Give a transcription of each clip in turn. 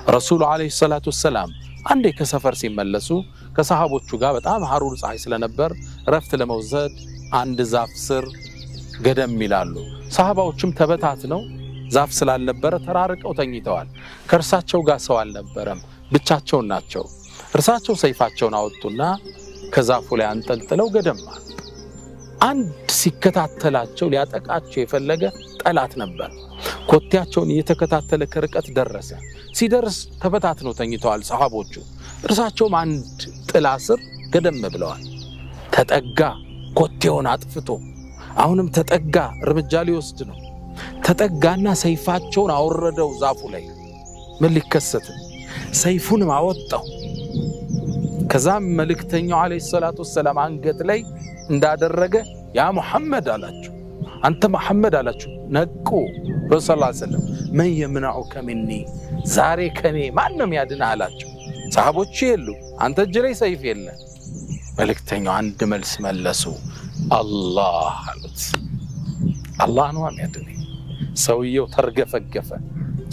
ረሱሉ ዓለይሂ ሰላቱ ወሰላም አንዴ ከሰፈር ሲመለሱ ከሰሃቦቹ ጋር በጣም ሐሩር ፀሐይ ስለነበር ረፍት ለመውሰድ አንድ ዛፍ ስር ገደም ይላሉ። ሰሃባዎችም ተበታትነው ዛፍ ስላልነበረ ተራርቀው ተኝተዋል። ከእርሳቸው ጋር ሰው አልነበረም፣ ብቻቸውን ናቸው። እርሳቸው ሰይፋቸውን አወጡና ከዛፉ ላይ አንጠልጥለው ገደም አሉ። አንድ ሲከታተላቸው ሊያጠቃቸው የፈለገ ጠላት ነበር። ኮቴያቸውን እየተከታተለ ከርቀት ደረሰ። ሲደርስ ተበታትነው ተኝተዋል ሰሃቦቹ። እርሳቸውም አንድ ጥላ ስር ገደም ብለዋል። ተጠጋ፣ ኮቴውን አጥፍቶ አሁንም ተጠጋ፣ እርምጃ ሊወስድ ነው። ተጠጋና ሰይፋቸውን አወረደው ዛፉ ላይ። ምን ሊከሰት? ሰይፉንም አወጣው። ከዛም መልእክተኛው ዓለይሂ ሰላቱ ወሰላም አንገት ላይ እንዳደረገ ያ ሙሐመድ አላቸው። አንተ መሐመድ አላቸው። ነቁ። ረሱል ሰለላሁ ዐለይሂ ወሰለም መን የምነዑከ ሚኒ፣ ዛሬ ከኔ ማንም ያድንህ አላቸው። ሰሃቦቹ የሉ፣ አንተ እጅ ላይ ሰይፍ የለ። መልእክተኛው አንድ መልስ መለሱ፣ አላህ አሉት። አላህ ነው የሚያድነኝ። ሰውየው ተርገፈገፈ፣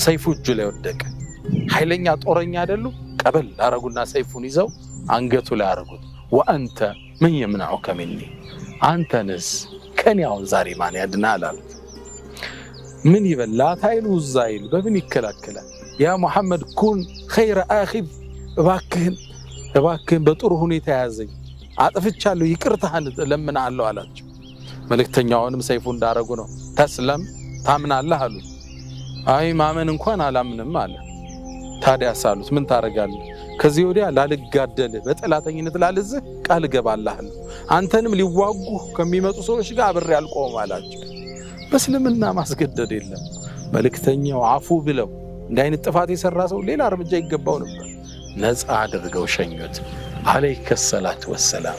ሰይፉ እጁ ላይ ወደቀ። ኃይለኛ ጦረኛ አይደሉ? ቀበል አረጉና ሰይፉን ይዘው አንገቱ ላይ አረጉት። وأنت من يمنعك مني፣ አንተንስ ከኔ አሁን ዛሬ ማን ያድናል አሉት። ምን ይበል ላት አይሉ ዑዛ አይል በምን ይከላከላል? يا محمد كن خير آخذ፣ እባክህን እባክህን በጥሩ ሁኔታ ያዘኝ፣ አጥፍቻለሁ፣ ይቅርታህን እለምንሃለሁ አላቸው። መልእክተኛውንም ሰይፉ እንዳረጉ ነው። تسلم ታምናለህ አሉት። አይ ማመን እንኳን አላምንም አለ። ታዲያስ አሉት፣ ምን ታደርጋለህ? ከዚህ ወዲያ ላልጋደልህ በጠላተኝነት ላልዝህ ቃል እገባልሃለሁ፣ አንተንም ሊዋጉህ ከሚመጡ ሰዎች ጋር አብሬ አልቆምም አላቸው። በእስልምና ማስገደድ የለም። መልእክተኛው አፉ ብለው እንዲህ አይነት ጥፋት የሰራ ሰው ሌላ እርምጃ ይገባው ነበር። ነፃ አድርገው ሸኙት። عليه الصلاة والسلام።